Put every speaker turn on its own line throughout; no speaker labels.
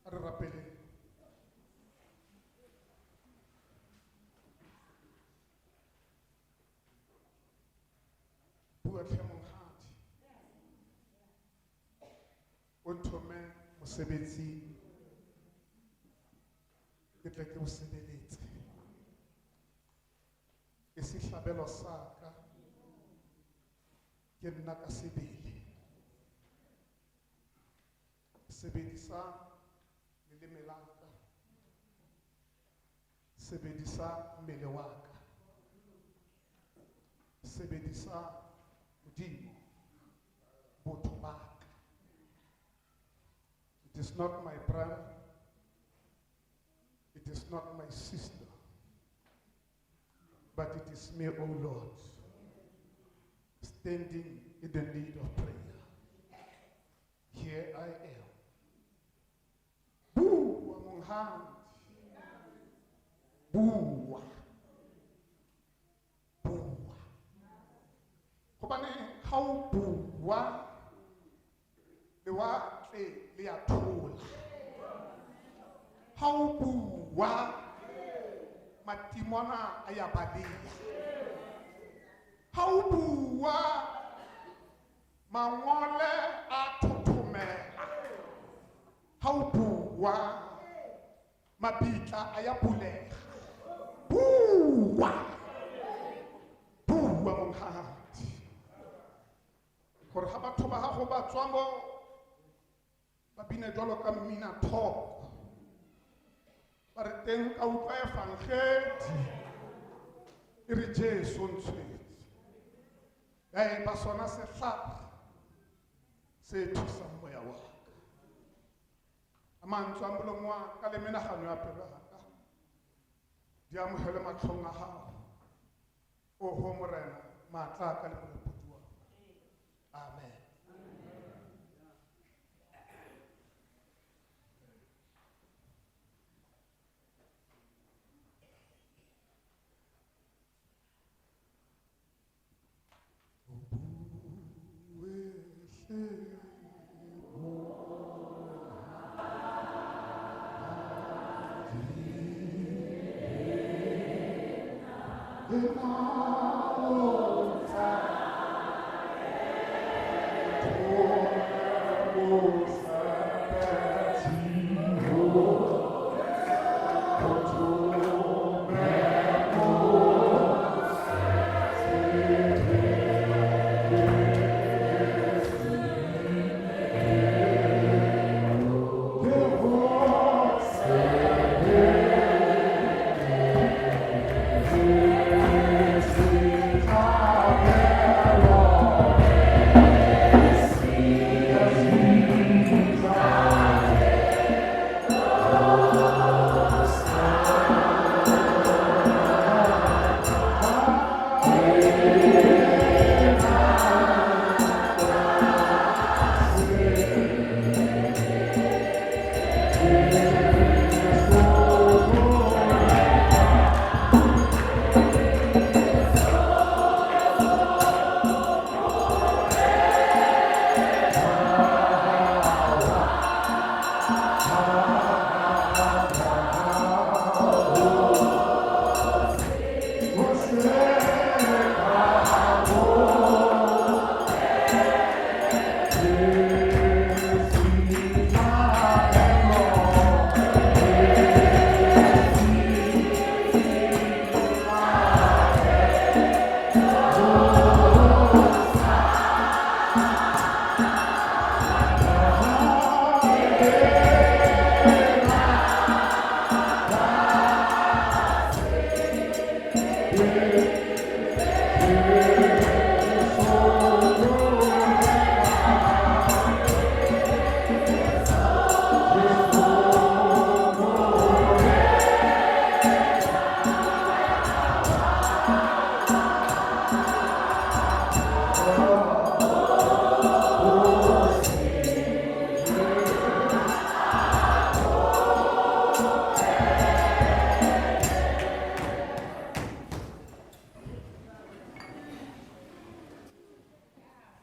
A re rapeleng. Bua tlhe monghadi. O nthome mosebetsing. Ke tle ke o sebeletse. Ke sehlabelo sa ka. Ke nna ka sebele. Sebedisa leleme la ka. Sebedisa mmele wa ka. Sebedisa Modimo botho ba ka. It is not my brother. It is not my sister. But it is me, O Lord, standing in the need of prayer. Here I am. Bua, monghadi. Bua. Bua. Hobane ha o bua, lewatle le a thola. Ha o bua, matimona a ya baleha. Ha o bua, mangole a thothomela. Ha o bua, mabitla a ya buleha. Bua. Bua monghadi. Hore ha batho ba gago ba tswa mo ba bine jwalo ka mmina thoko. Ba re teng ka utlwa evangedi e re Jesu o ntshwetse. Ya eba sona sehlare se thusang moya wa ka. A mantswe a molomo wa ka le menagano ya pelo ya ka di amohelwe matlhong a gago. Oho Morena, maatla a ka le molopodi wa ka. Amen.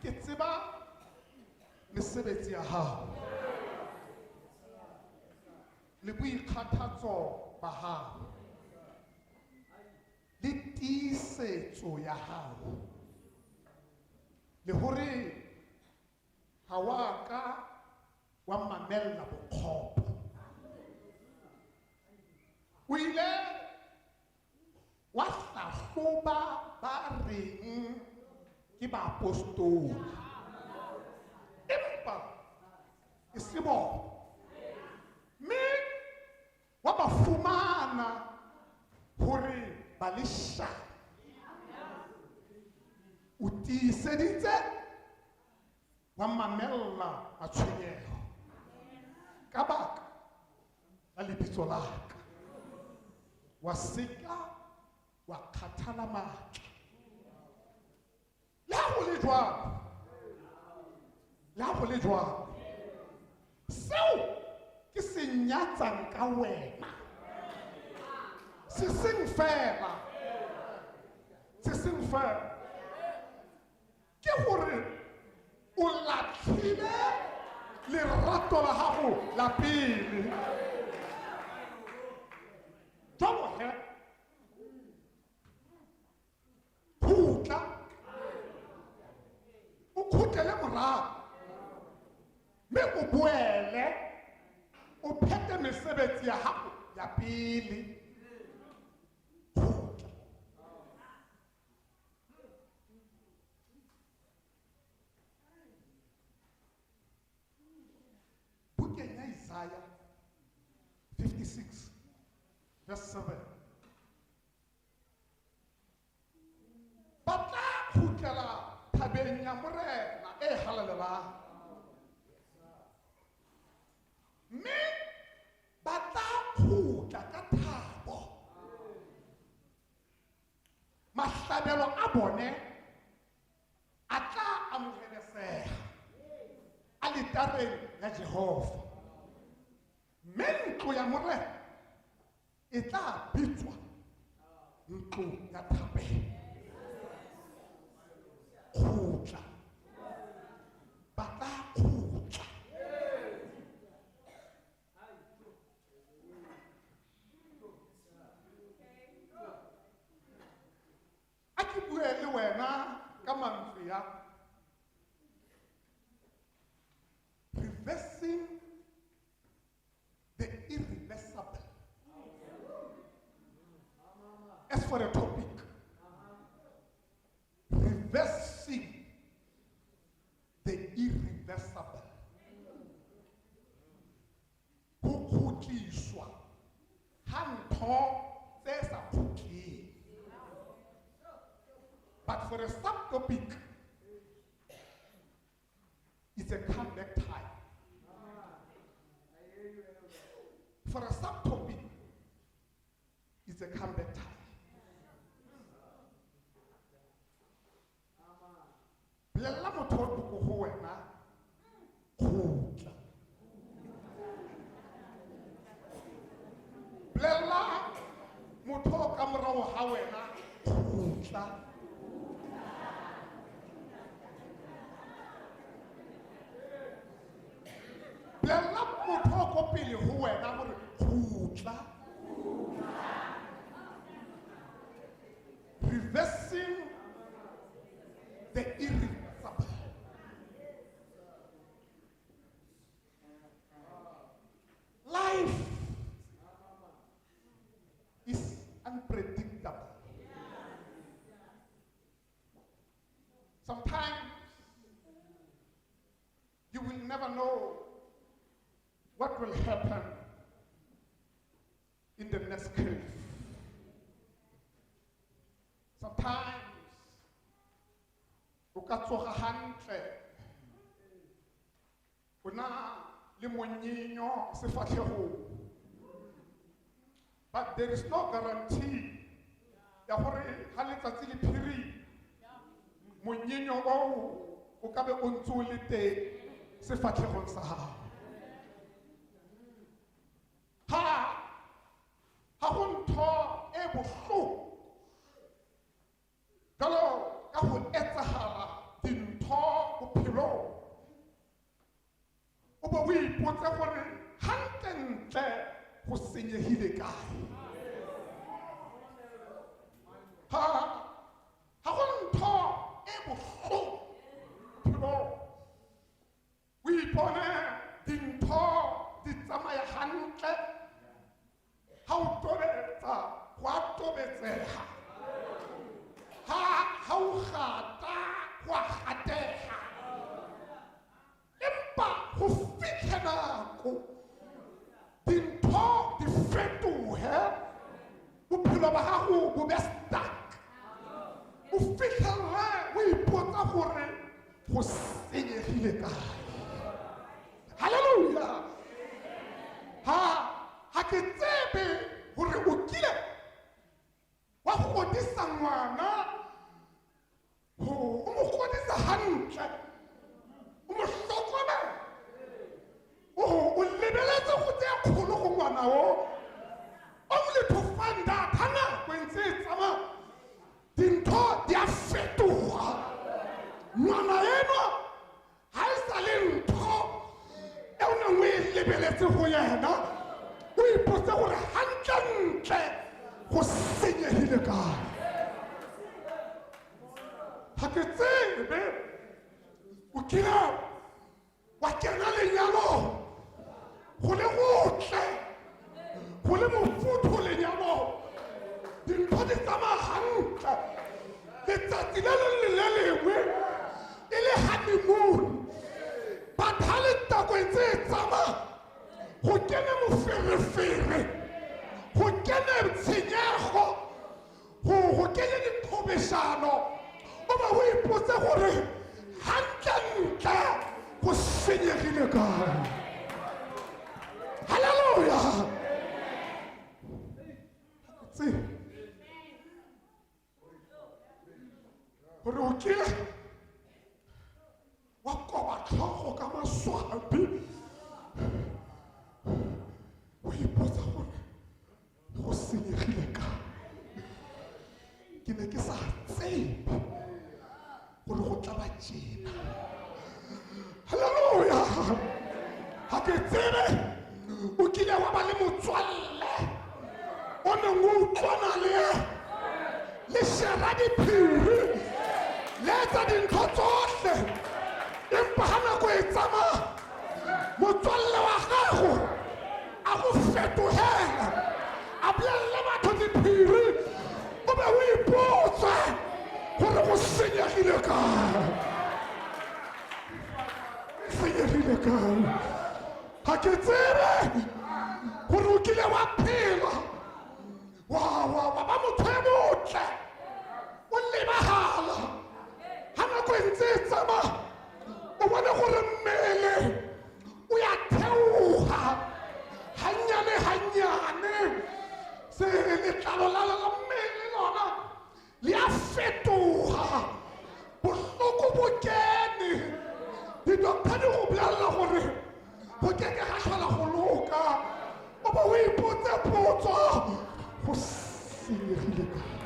Ke tseba mesebetsi ya hao. Le boikgathatso ba hao, le tiisetso ya hao, le hore ha wa ka wa mamella bokgopo. O ile wa hlahloba ba reng ke baapostoli, empa e se bona, mme wa ba fumana hore ba leshano. O tiiseditse wa mamella matshwenyeho ka baka la lebitso la ka, wa seka wa kgathala matla. Le ha ho le jwalo, le ha ho le jwalo, seo ke se nyatsang ka wena se seng fela, se seng fela, ke hore o latlhile lerato la gago la pele. Jalo he, khutla, o khutlele morago, mme o boele o phete mesebetsi ya gago ya pele. Khutla. Bukeng ya Isaiah 56 verse 7, ba tla kgutlela thabeng ya Morena e halalelang, mme ba tla kgutla ka thabo. Mahlabelo a bone a tla amoheleseha aletareng ya Jehova, mme ntlo ya Morena e tla bitswa ntlo ya thapelo. Kgutla, ba tla kgutla. A ke bue le wena ka mantswe ya reversing the irreversible. As for the topic, reversing the irreversible. Ho kgutliswa ha ntho tse sa kgutleng. But for a subtopic, it's a comeback time. For a subtopic, it's a comeback time. Bolella motho o thoko ho wena, kgutla. Bolella motho o ka morao ha wena, kgutla. Bolella motho o ko pele ho wena hore kgutla. Reversing the irreversible. Life is unpredictable. Sometimes you will never know what will happen in the next curve. Sometimes o ka tsoga hantle, o na le monyenyo sefatlhegong, but there is no guarantee ya gore ga letsatsi le phirile monyenyo oo o ka be o ntse o le teng sefatlhegong sa gago. Ha go ntho e bohloko jalo ka go etsagala dintho bophelong, o bo o ipotse gore gantlentle Go senyegile kae? Ha ga go ntho e bohloko bophelong o ipone dintho di tsamaya hantle, ha o tobetsa go a tobetseha, ha o gata go a gatega, empa go fitlhe nako dintho di fetohe, bophelo ba gago bo be stuck, o fitlhelele o ipotsa gore go senyegile kae. Halleluja. Ha ke tsebe gore o kile wa godisa ngwana, o mo godisa hantle, o mo hlokomela, o lebeletse go tse kgolo go ngwana o, only to find out ha nako e ntse e tsamaya dintho di a fetoga, ngwana enwa ha e sa le ntho e o neng o e lebeletse go yena, o ipotse gore hantlentle go senyegile kae. Ga ke tsebe o kile wa kena lenyalong go le gotle, go le mofutho lenyalong, dintho di tsamaya hantle, letsatsi le leng le le lengwe e le honeymoon, but ha le nako e ntse e tsamaya go kene moferefere, go kene tshenyego, go kene diqhobešano, o ba o ipotse gore hantlentle go senyegile kae. Halleluja. Tse gore o kile wa koba tlhogo ka maswabi, o ipotsa gore go senyegile kae, ke ne ke sa tsebe gore go tla ba tjena. Halleluja. Ga ke tsebe o kile wa ba le motswalle o neng o utlwana le le shera diphiri, le etsa dintho tsohle, empa ha nako e tsamaya motswalle wa gago a go fetogela, a bolelle batho diphiri, o be o ipotse gore go senyegile kae, senyegile kae. Ga ke tsebe gore o kile wa phela wa ba motho e motle, o lebagala, ha nako e ntse e tsamaya o bone gore mmele o ya theoga gannyane gannyane, se letlalo la mmele lona le a fetoga, bohloko bo kene, di-doctor di go bolelela gore go keke ga tlhola go loka, o ba o ipotse potso, go senyegile kae?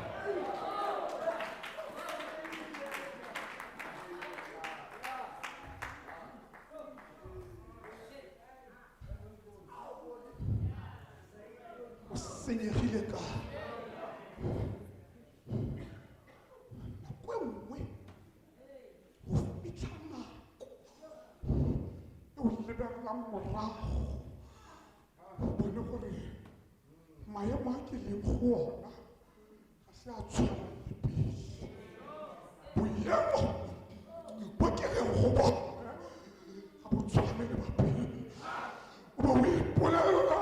Go senyegile kae? Nako e nngwe go fitlha nako e o lebelelang morago, o bone gore maemo a ke leng go ona ga se a tshwana le pele, boemo bo ke leng go bona ga bo tshwane le ba pele, o be o ipolelela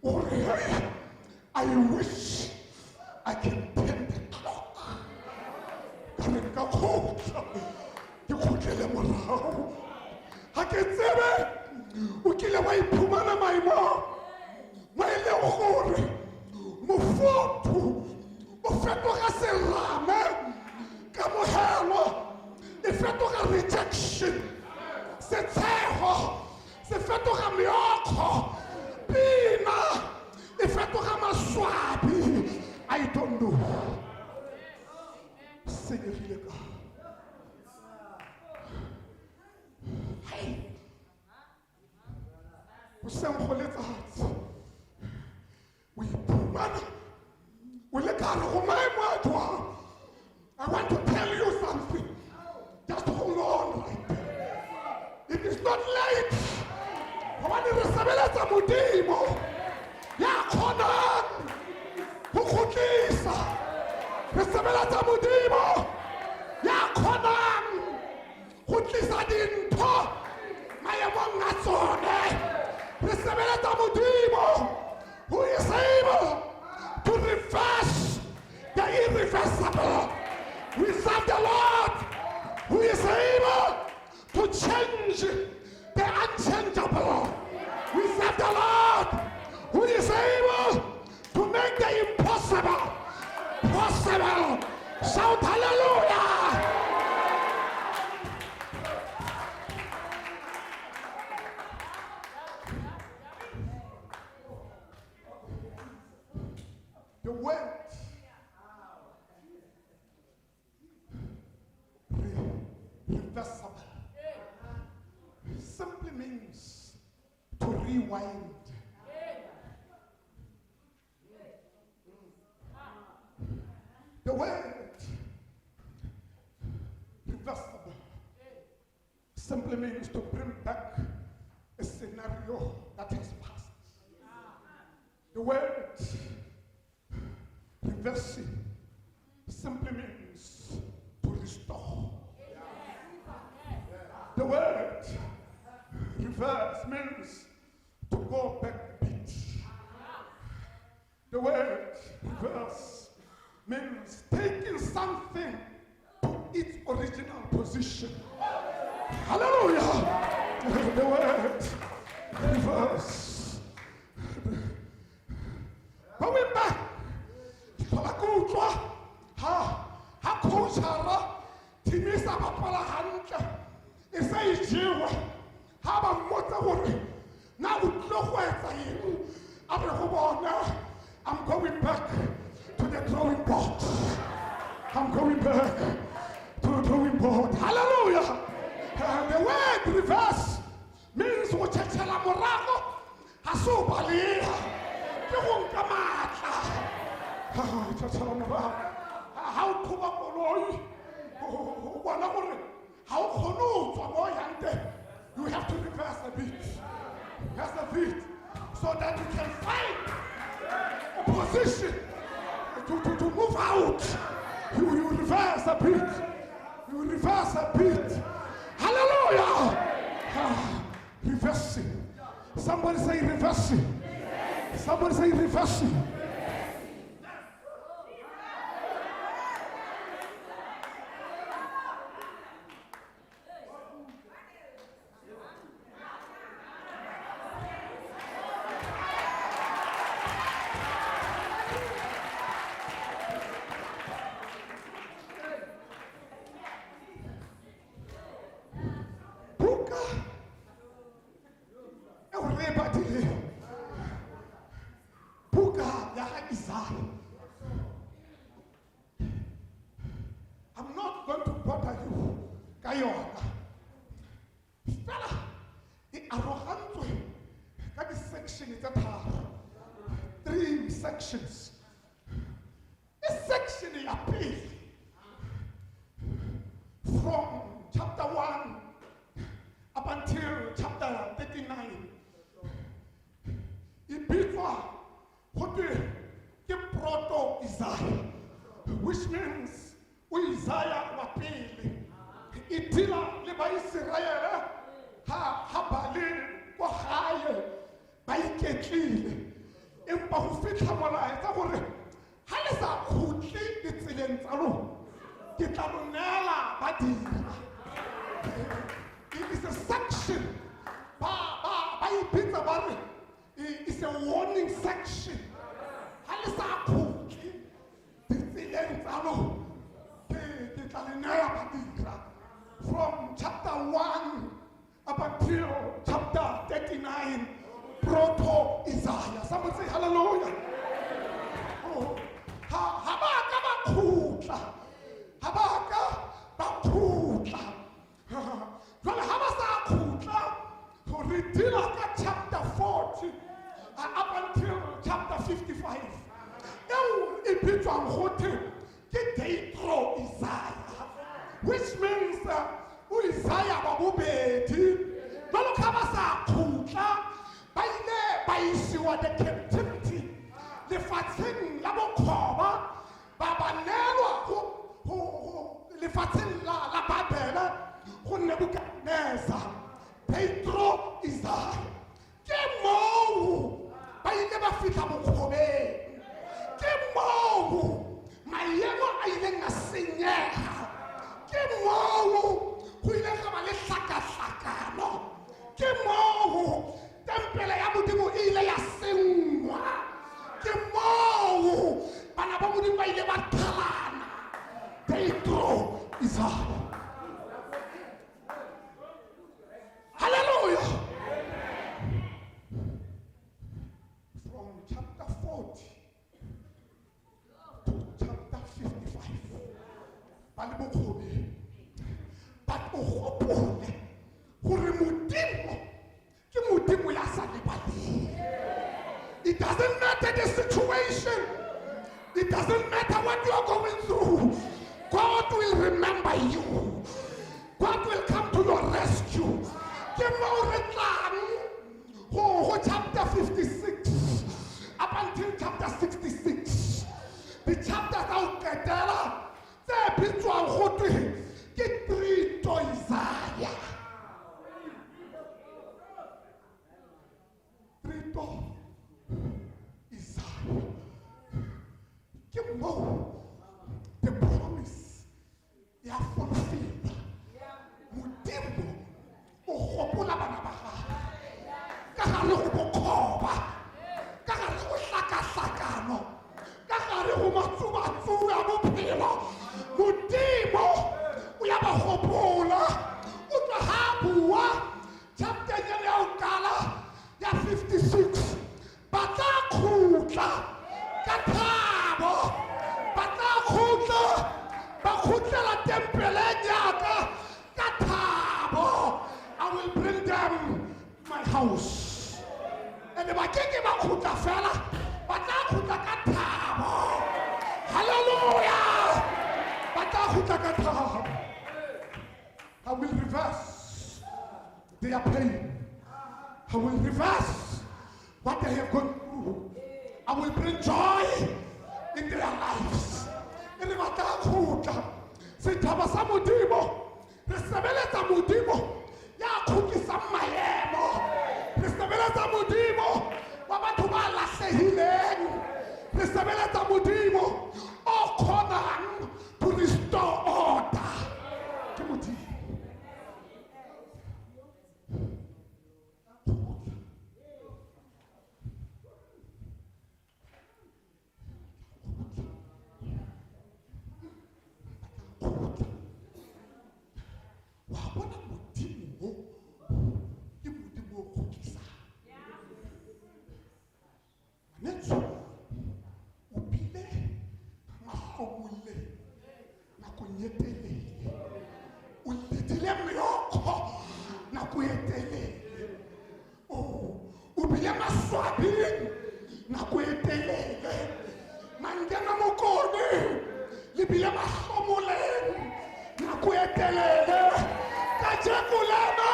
gore, "Hey, I wish I can turn the clock, ka re nka kgotla ke kgotlele morago." Ga ke tsebe o kile wa iphumana maemong mo e leng gore mofuthu o fetoga serame, kamogelo e fetoga rejection, setshego se fetoga meokgo, pina e fetoga maswabi. I don't know senyegile ka. Hei, boseng go letsatsi. It is not late. Gobane re sebeletsa Modimo ya kgonang ho kgutlisa. Re sebeletsa Modimo ya kgonang go tlisa dintho maemong a tsone. Re sebeletsa Modimo who is able to reverse the irreversible. We serve the Lord who is able to change the unchangeable. We serve the Lord who is able to make the impossible possible. Shout hallelujah. The word reversible simply means to rewind. The word reversible simply means to bring back a scenario that has passed. The word reversing simply means to restore. The word reverse means to go back a bit. The word reverse means taking something to its original position. Hallelujah. The word reverse. Going back. Ke tlhola ke utlwa ha coachara team e sa bapala hantle, e sa e jewa, ha ba mmotsa gore na o tlile go etsa eng, a re go bona, "I'm going back to the drawing board. I'm going back to the drawing board." Hallelujah. The word reverse means go tšhetšhela morago ga se o baleha, ke go nka maatla. Tšhetšhela morago ha o qhoba koloi, o bona gore ga o kgone ho tswa mo o yang teng, you have to reverse a bit, reverse a bit, so that you can find a position to move out. You reverse a bit, you reverse a bit. Hallelujah. Ah, reversing. Somebody say reversing. Somebody say reversing. Buka eo re e badileng, buka ya ga Isaiah. I'm not going to bother you ka yona fela. E arogantswe ka di-section tse tharo, three sections. E section ya pele, from chapter 1 up until chapter 39, e bitswa go twe ke Proto Isaiah, which means o Isaiah wa pele. E deala le Baiseraele ha ba le kwa gae ba iketlile, empa go fitlha molaetsa gore ha le sa kgutle ditseleng tsa lona, ke tla lo neela badira. It is a section ba e bitsa ba re it's a warning section. Ha le sa kgutle ditseleng tsa lona, ke tla le neela badira. From chapter 1 up until chapter 39, Proto Isaiah. Somebody say hallelujah. Oh, ha ba ka ba khutla, ha ba ka ba khutla. Jwale ha ba sa khutla, re deala ka chapter 40 up until chapter 55, eo e bitswang go thwe ke Deutero Isaiah, which means o Isaiah wa bobedi. for the captivity. Lefatsheng la bokgoba ba ba neelwa go lefatsheng la Babela go Nebukadnezar, Petro Isaiah. Ke moo ba ile ba fihla bokgobeng, ke moo maemo a ileng a senyega, ke moo go ile ga ba le hlakahlakano, ke moo tempele ya Modimo e ile ya senngwa, ke moo bana ba Modimo ba ile ba thalana. Petro Isaiah. Hallelujah. From chapter 40 to chapter 55, ba le bokgobeng, but o gopole gore Modimo ke Modimo ya sa lebaleng. It doesn't matter the situation, it doesn't matter what you are going through, God will remember you. God will come to your rescue. Ke moo re tlang go chapter 56 up until chapter 66, di-chapter tsa go qetela tse bitswang go twe ke Trito Isaiah. Trito Isaiah, ke moo the promise ya fulfillwa. Modimo o gopola bana ba gagwe ka gare go bokgoba, ka gare go hlakahlakano, ka gare go matsubatsuba a bophelo. Modimo o ya ba gopola. O tloga a bua chapter ena ya go qala ya 56, ba tla khutla ka thabo, ba tla khutla, ba khutlela tempeleng ya ka ka thabo. I will bring them my house. And ba keke ba khutla fela, ba tla khutla ka thabo. Hallelujah. Ba tla khutla ka thabo. I will reverse their pain. I will reverse what they have gone through. I will bring joy in their lives. E re ba tla khutla. Setjhaba sa Modimo, re sebeletsa Modimo ya kgutlisang maemo. Re sebeletsa Modimo wa batho ba lahlehileng. Re sebeletsa Modimo o kgonang to restore order. Ke Modimo. Kgutla. Kgutla. Wa bona Modimo o ke Modimo o kgutlisang. Ngwanetsho, o bile mahlomoleng nakong e telele, o letile meokgo nako e telele, o bile maswabing nako e telele. Mangena Mokone le bile mahlomoleng nako e telele. Kajeko lena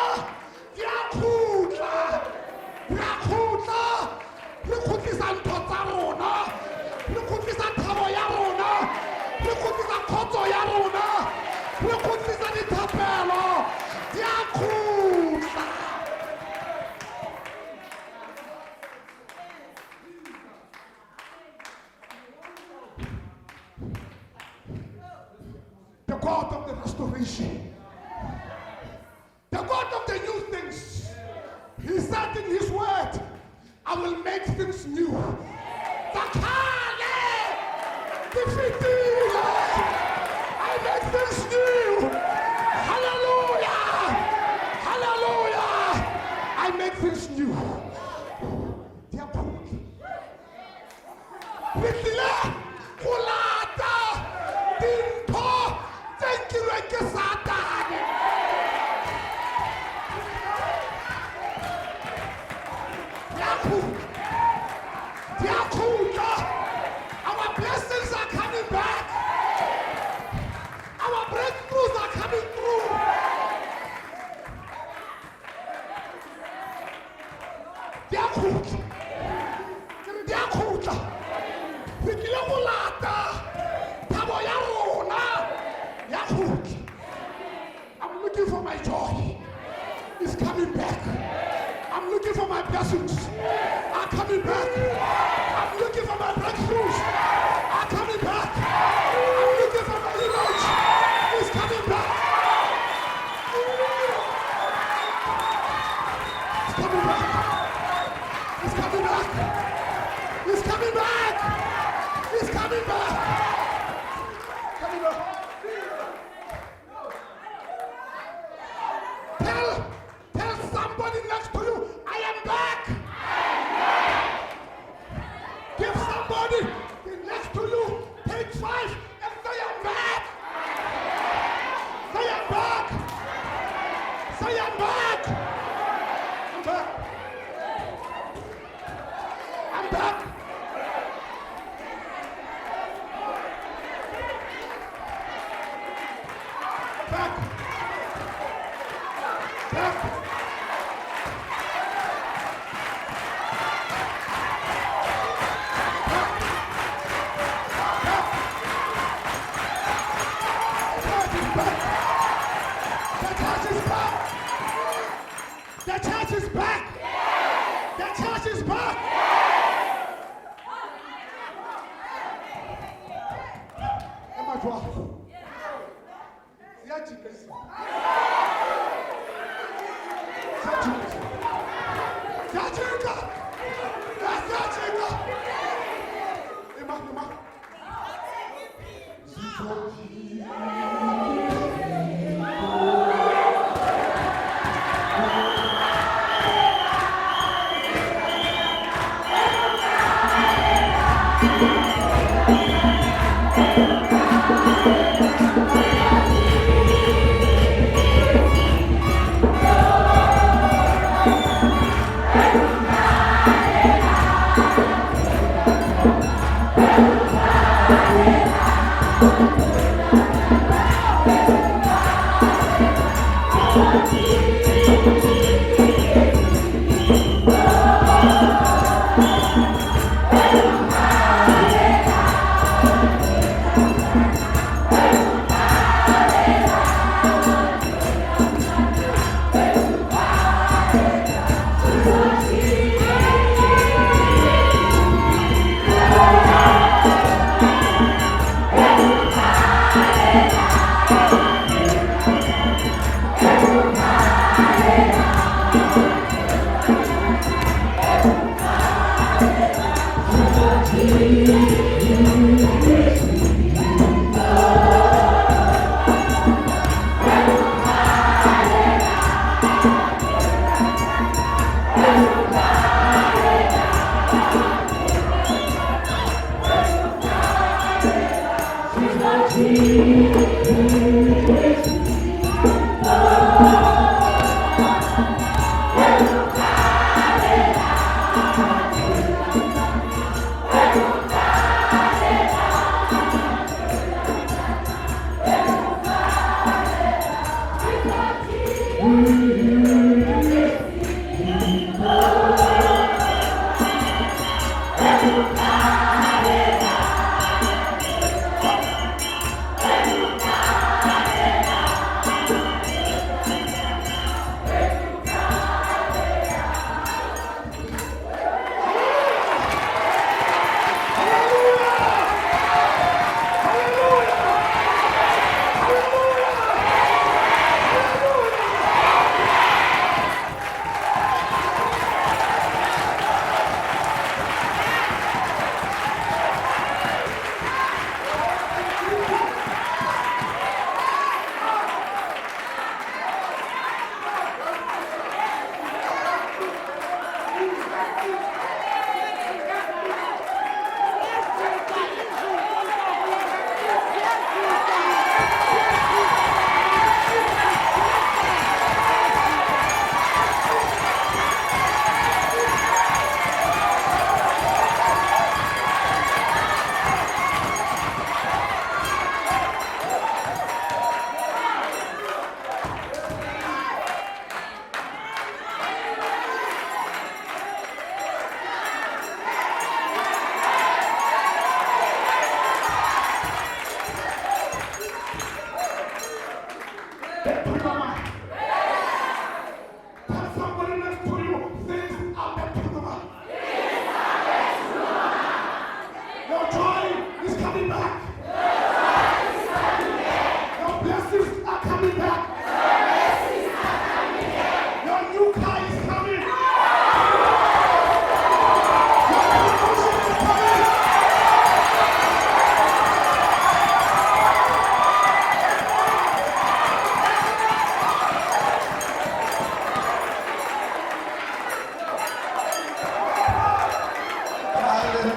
di a kgutla, re a kgutla, re kgutlisa ntho tsa rona, re kgutlisa thabo ya rona, re kgutlisa kgotso ya rona, re kgutlisa dithapelo, di a kgutla. The God of the restoration, the God of the new things. He said in his word, I will make things new. Tsa kgale di fetile. I make things new. Hallelujah. Hallelujah. I make things new. Di a khutla. Re tlile go lata dintho tse nkilweng ke Satane. Di a khutla. Di a khutla. Our blessings are coming back. Our breakthroughs are coming through. Di a khutla. kgutla. Re tlile go lata thabo ya rona ya kgutla. I'm looking for my joy. It's coming back. I'm looking for my blessings. Are coming back. I'm looking for my breakthroughs. Are coming back. I'm looking for my image. It's coming back. It's coming back. It's coming back. It's coming back. It's coming back. Coming back. Tell somebody next to you, "I am back." Give somebody next to you, take five and say, "I'm back." Say, "I'm back." Say, "I'm back. I'm back. I'm back." Back. Back. The church is back. The church is back. The church is back. The church is back. Ema jwalo. Siyajika izinto. Siyajika. Siyajika. Siyajika. Ema, ema. Zizojika.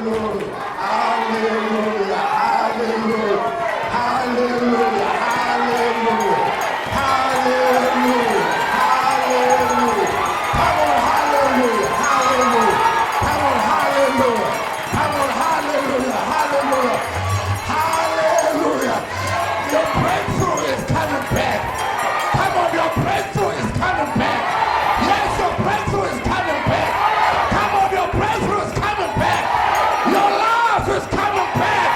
Hallelujah. Hallelujah. Hallelujah. Hallelujah. Hallelujah. Hallelujah. Hallelujah. Come on, hallelujah. Hallelujah. Come on, hallelujah. Come on, hallelujah. Hallelujah. Hallelujah. Your breakthrough is coming back. Come on, your breakthrough is coming back. Yes, your breakthrough is coming back. Come on, your breakthrough is coming back. Your love is coming back.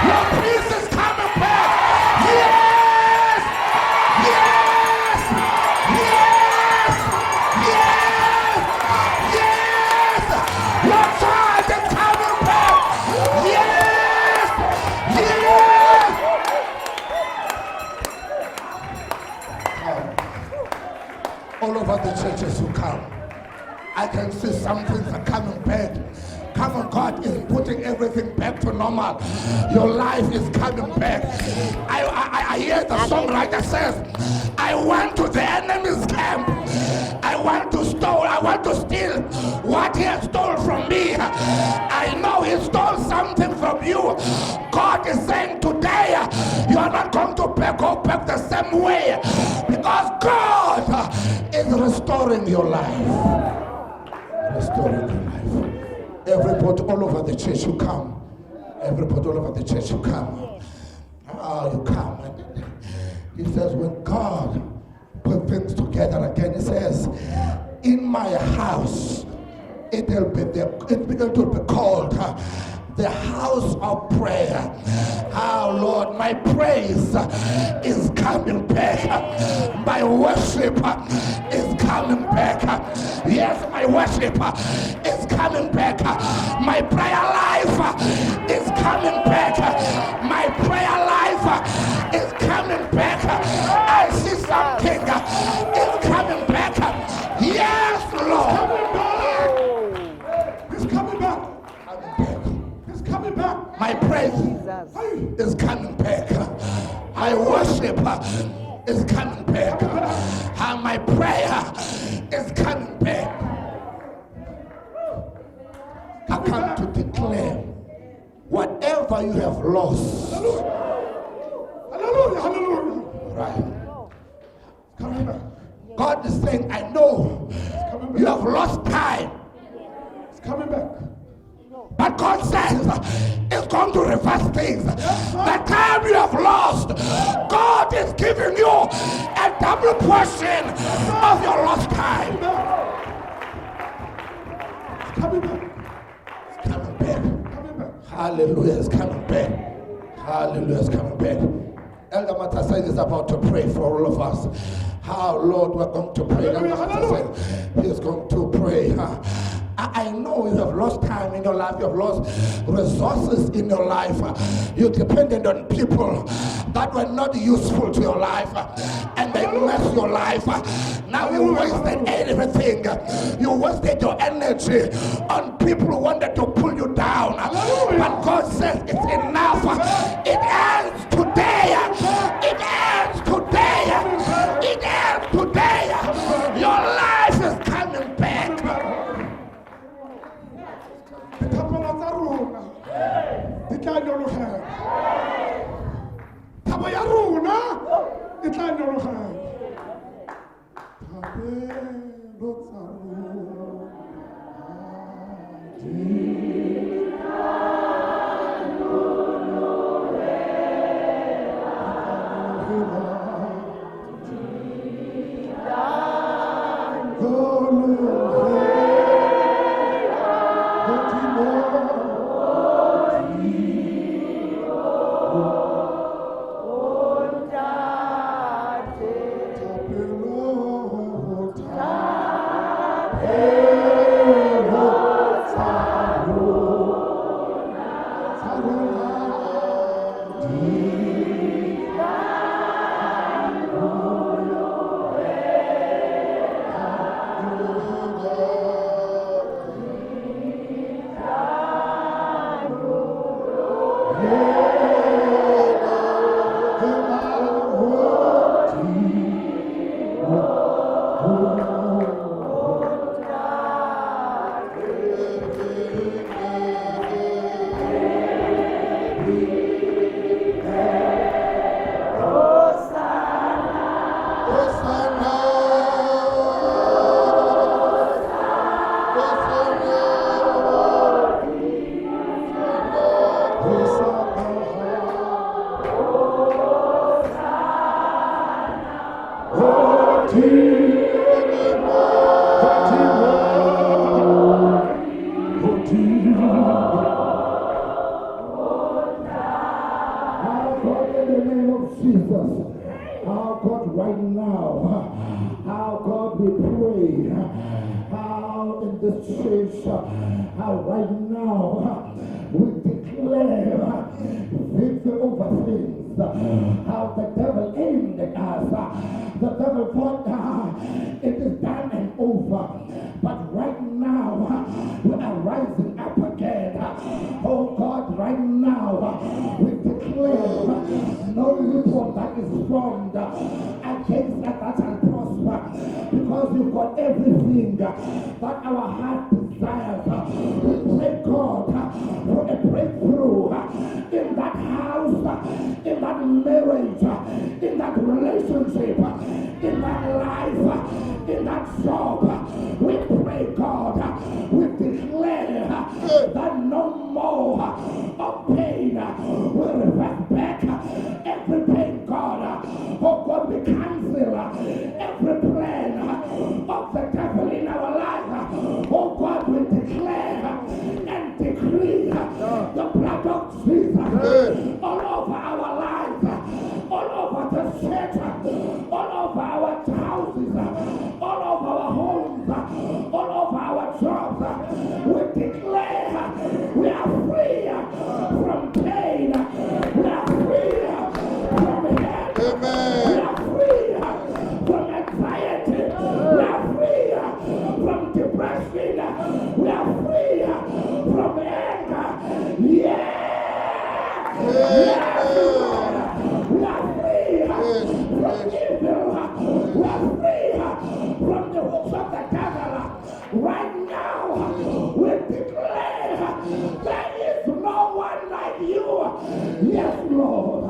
Your peace is coming back. Yes! Yes! Yes! Yes! Yes! Your child is coming back. Yes! Yes! All over the churches who come, I can see some things are coming back. Come on, God is putting everything back to normal. Your life is coming back. I hear the songwriter says, I went to the enemy's camp. I want to steal. I want to steal what he has stole from me. I know he stole something from you. God is saying today, you are not going to go back the same way, because God is restoring your life. Restoring your life. Everybody all over the church who come. Everybody all over the church who come. You come. And he says, when God put things together again, he says, in my house, it will be called the house of prayer. Oh Lord, my praise is coming back. My worship is coming back. Yes, my worship is coming back. My prayer life is coming back. My prayer life is coming back. I see something is coming back. Yes, Lord.
It's coming back.
Coming back.
It's coming back.
My praise
Jesus.
is coming back. My worship is coming back. And my prayer is coming back. I come to declare whatever you have lost.
Hallelujah. Hallelujah.
Right.
It's coming back.
God is saying, I know you have lost time.
It's coming back.
But God says it's going to reverse things. The time you have lost, God is giving you a double portion of your lost time.
It's coming back.
It's coming back.
Coming back.
Hallelujah. It's coming back. Hallelujah. It's coming back. Elder Matasai is about to pray for all of us. How, Lord, we're going to pray. Elder Matasai, he is going to pray. I know you have lost time in your life. You have lost resources in your life. You depended on people that were not useful to your life, and they messed your life. Now you wasted everything. You wasted your energy on people who wanted to pull you down. But God says it's enough. It ends today. It ends today. It ends today. Your life is coming back.
Dithapelo tsa rona di tla nyolohela. Thabo ya rona e tla nyolohela. Thapelo tsa rona di
this church, right now, we declare victory over things. How the devil aimed at us. The devil thought it is done and over. But right now, we are rising up again. Oh God, right now, we declare no weapon that is formed against us that shall prosper, because you've got everything that our heart desires. We pray, God, for a breakthrough in that house, in that marriage, in that relationship, in that life, in that job. We pray, God, we declare that no more of pain will revert back. Every pain, God, oh God, we cancel every plan of the devil in our life. Oh God, we declare and decree the blood of Jesus all over our lives, all over the church, all over our houses, all over our homes, all over our jobs. We declare we are free from pain. We are free from hate.
Amen.
We are free from anxiety. We are free from depression. We are free from anger. Yeah. Yes, Lord. We are free from evil. We are free from the hooks of the devil. Right now, we declare there is no one like you. Yes, Lord.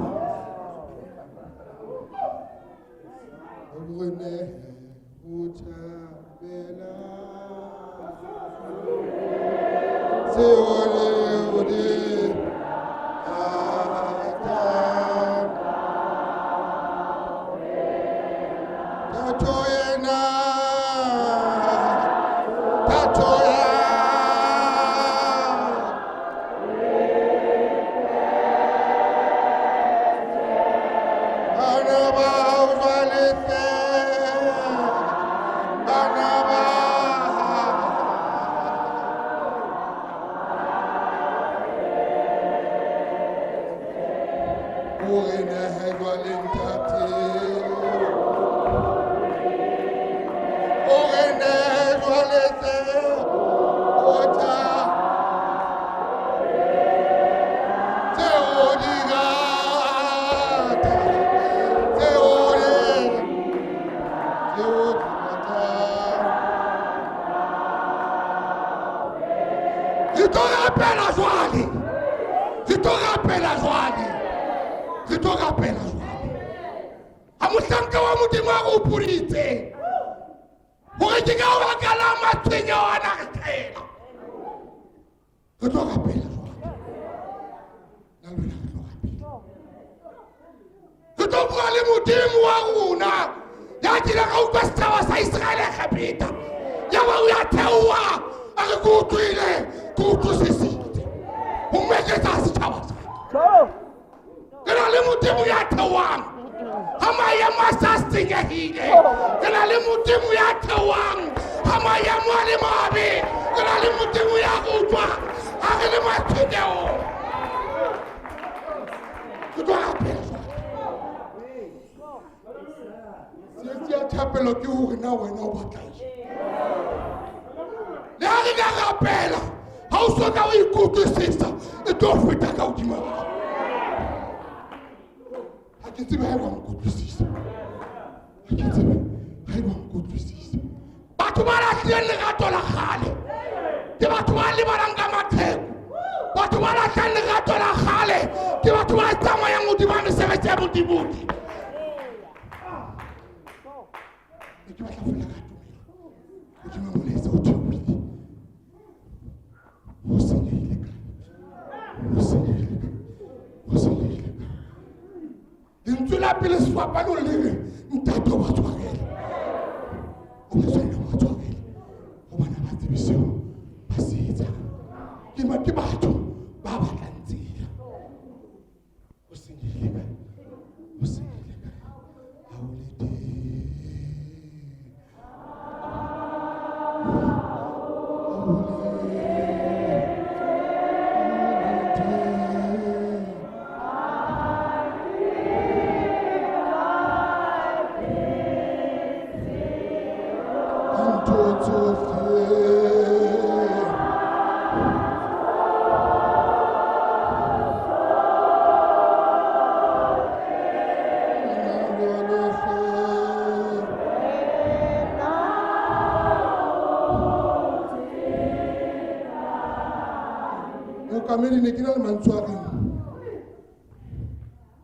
Mookamedi ne ke na le mantswe a reng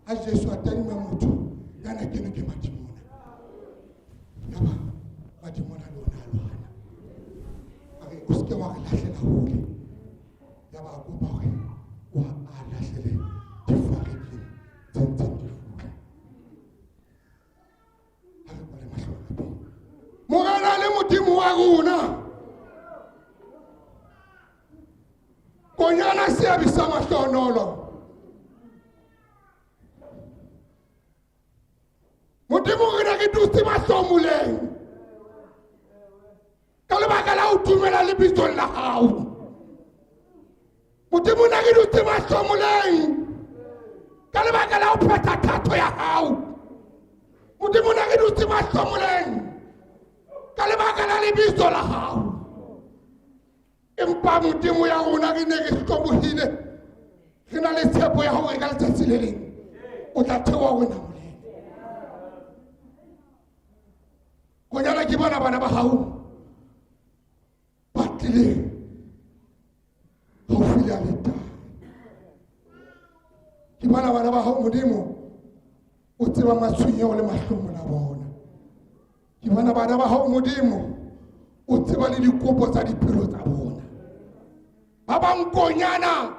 ha Jesu a tadima motho ya na kenwe ke madimona, yaba madimona le ona a lwana, a re o seke wa re lahlela hole, yaba a kopa hore o a lahlele difarekeng tse ntseng di fula. Ha re kwale mahlo a rona. Morena le Modimo wa rona, konyana seabe sa mahlonolo, Modimo re ne re dutse mahlomoleng ka lebaka la ho dumela lebitsong la hao. Modimo ne re dutse mahlomoleng ka lebaka la ho phetha thato ya hao. Modimo ne re dutse mahlomoleng ka lebaka la lebitso la hao. Empa Modimo ya rona re ne re hlobohile, re na le tshepo ya hore ka letsatsi le leng o tla theoha ho namolele. Konyana ke bona bana ba hao ba tlileng haufi le aletare. Ke bona bana ba hao Modimo, o tseba matshwenyeho le mahlomola a bona. Ke bona bana ba hao Modimo, o tseba le dikopo tsa dipelo tsa bona. Ba bang konyana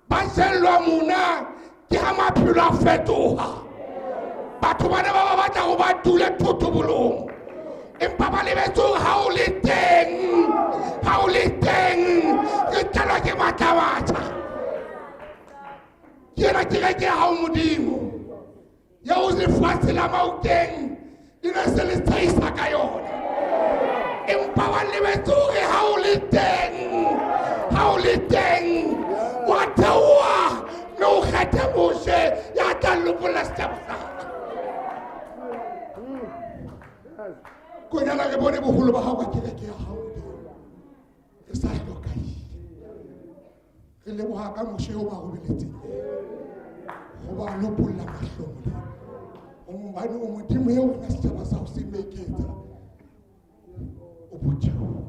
ba jellwa mona ke ha maphelo a fetoha. Batho bana ba ba batla ho ba dule thotobolong, empa ba lebetse hore ha o le teng, ha o le teng re tlelwa ke matla batjha. Ke ena kereke ya hao Modimo, eo lefatshe la Maokeng le ne se le tshehisa ka yona, empa ba lebetse hore ha o le teng, ha o le teng wa theoha mme o kgethe Moshe ya tla lopolla setjhaba sa hao. Konyana re bone boholo ba hao ka kereke ya hao Modimo, re sa hlokahile. Re leboha ka Moshe o ba robeletseng ho ba lopolla mahlomoleng, hobane o Modimo eo wena setjhaba sa ho se meketsa o botheoha.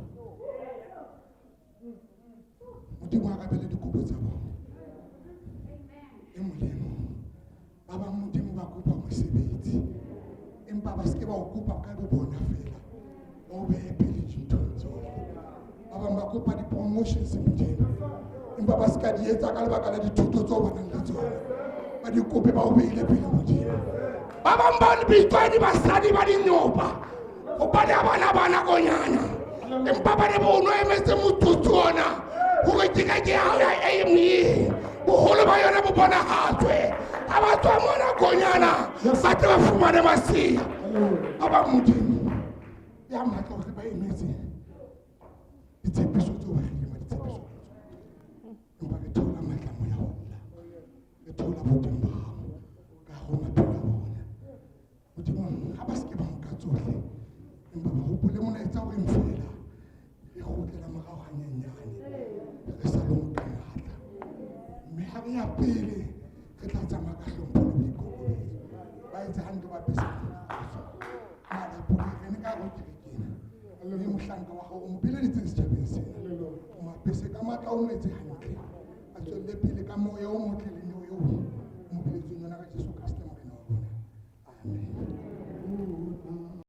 Modimo a arabele dikopo tsa bona e molemo. Ba bang Modimo ba kopa mosebetsi, empa ba seke ba o kopa ka bo bona fela, ba o behe pele dinthong tsohle. Ba bang ba kopa di-promotions Modimo, empa ba seka di etsa ka lebaka la dithuto tseo ba nang le tsona, ba di kope ba o beile pele Modimo. Ba bang ba bitswa di basadi ba dinyopa hobane ha bana bana konyana, empa ba ne bo no emetse motsotso ona hore kereke ya hao ya AME boholo ba yona bo bonahatswe. Ha ba tswa mona konyana ba tle ba fumane masea. Ba bang Modimo ya matla hore ba emetse ditshepiso tseo ba rileng ba ditshepiso, empa re theola matla moya ho nna, re theola boteng ba hao ka ho maphelo a bona. Modimo ha ba seke ba nka tsohle, empa ba hopole molaetsa o reng fela re kgutlela morao hanyenyane, re sa lo nka matla, mme ha re ya pele re tla tsamaya ka hlompho le boikokobetso. Ba etse hantle ba pesa malapole re ne ka hare ho kerekena, mme mohlanka wa hao o mo bileditse setjhabeng sena, o mo apese ka matla, o mo etse hantle, a tswelle pele ka moya o motle le